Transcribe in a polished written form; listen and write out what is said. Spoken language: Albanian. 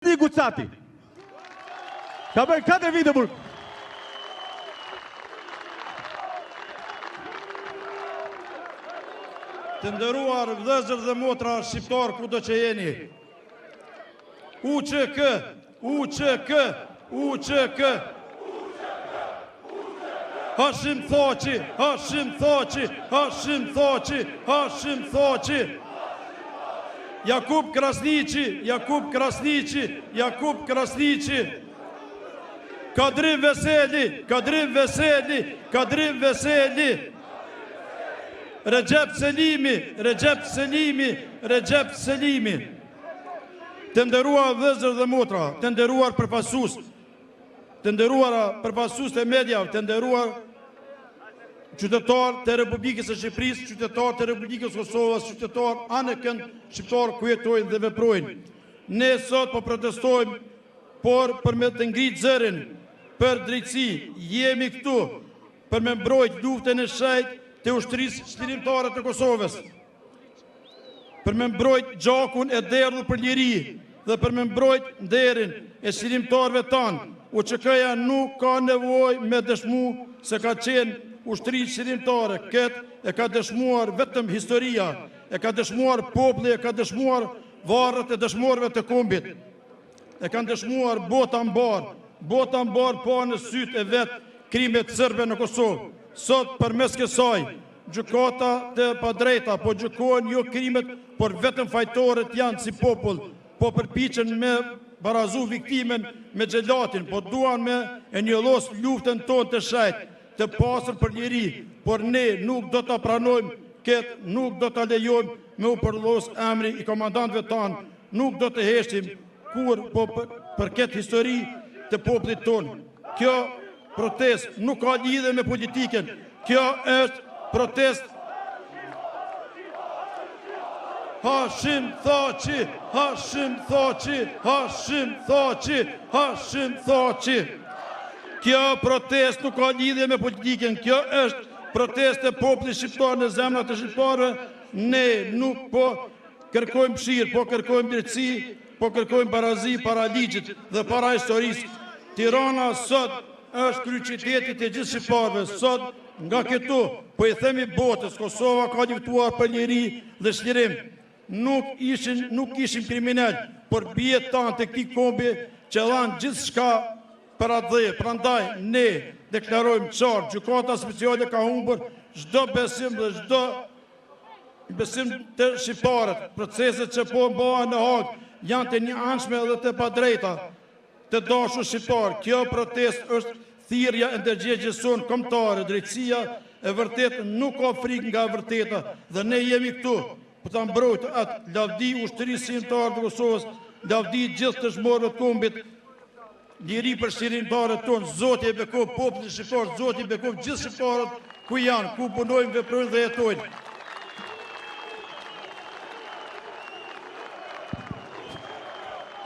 Edi Gucati. Ka bërë 4 vite burg. Të nderuar vëllezër dhe motra shqiptarë kudo që jeni. UÇK, UÇK, UÇK. Hashim Thaçi, Hashim Thaçi, Hashim Thaçi, Hashim Thaçi. Jakup Krasniqi, Jakup Krasniqi, Jakup Krasniqi. Kadri Veseli, Kadri Veseli, Kadri Veseli. Rexhep Selimi, Rexhep Selimi, Rexhep Selimi. Të nderuar vëllezër dhe motra, të nderuar përfaqësues, Të nderuara përfaqësues të mediave, të nderuar qytetarë të Republikës së Shqipërisë, qytetarë të Republikës së Kosovës, qytetarë anekënd shqiptarë ku jetojnë dhe veprojnë. Ne sot po protestojmë, por për me të ngritë zërin për drejtësi, jemi këtu për me mbrojt luftën e shenjtë të ushtrisë çlirimtare të Kosovës. Për me mbrojt gjakun e derdhur për liri dhe për me mbrojt nderin e çlirimtarëve tanë, UÇK-ja nuk ka nevojë me dëshmu se ka qenë ushtri çlirimtare, këtë e ka dëshmuar vetëm historia, e ka dëshmuar populli, e ka dëshmuar varret e dëshmorëve të kombit. E kanë dëshmuar bota mbarë, bota mbarë pa në sytë e vet krimet serbe në Kosovë. Sot përmes kësaj gjykata të padrejta po gjykohen jo krimet, por vetëm fajtorët janë si popull, po përpiqen me barazu viktimën me xhelatin, po duan me e njollos luftën tonë të shenjtë, të pastër për liri, por ne nuk do ta pranojmë këtë, nuk do ta lejojmë me u përdhos emri i komandantëve tanë, nuk do të heshtim kurrë po për, për këtë histori të popullit tonë. Kjo protestë nuk ka lidhje me politikën, kjo është protestë Hashim Thaçi, Hashim Thaçi, Hashim Thaçi, Hashim Thaçi. Kjo protestë nuk ka lidhje me politikën, kjo është protestë e popullit shqiptar në zemrat e shqiptarëve. Ne nuk po kërkojmë mëshirë, po kërkojmë drejtësi, po kërkojmë barazi para ligjit dhe para historisë. Tirana sot është kryeqyteti i të gjithë shqiptarëve. Sot nga këtu po i themi botës, Kosova ka luftuar për liri dhe çlirim. Nuk ishin, nuk ishim kriminal, por bijtë tanë të këtij kombi që dhanë gjithçka për atdhe. Prandaj ne deklarojmë qartë, gjykata speciale ka humbur çdo besim dhe çdo besim te shqiptarët. Proceset që po mbahen në Hagë janë të njëanshme dhe të padrejta. Të dashur shqiptarë, kjo protestë është thirrja e ndërgjegjes sonë kombëtare, drejtësia e vërtetë nuk ka frikë nga e vërteta dhe ne jemi këtu për ta mbrojtur atë. Lavdi ushtrisë çlirimtare të Kosovës, lavdi gjithë dëshmorëve të kombit, liri për çlirimtarët tonë, Zoti e bekoftë popullin shqiptar, Zoti i bekoftë gjithë shqiptarët ku janë, ku punojnë, veprojnë dhe jetojnë.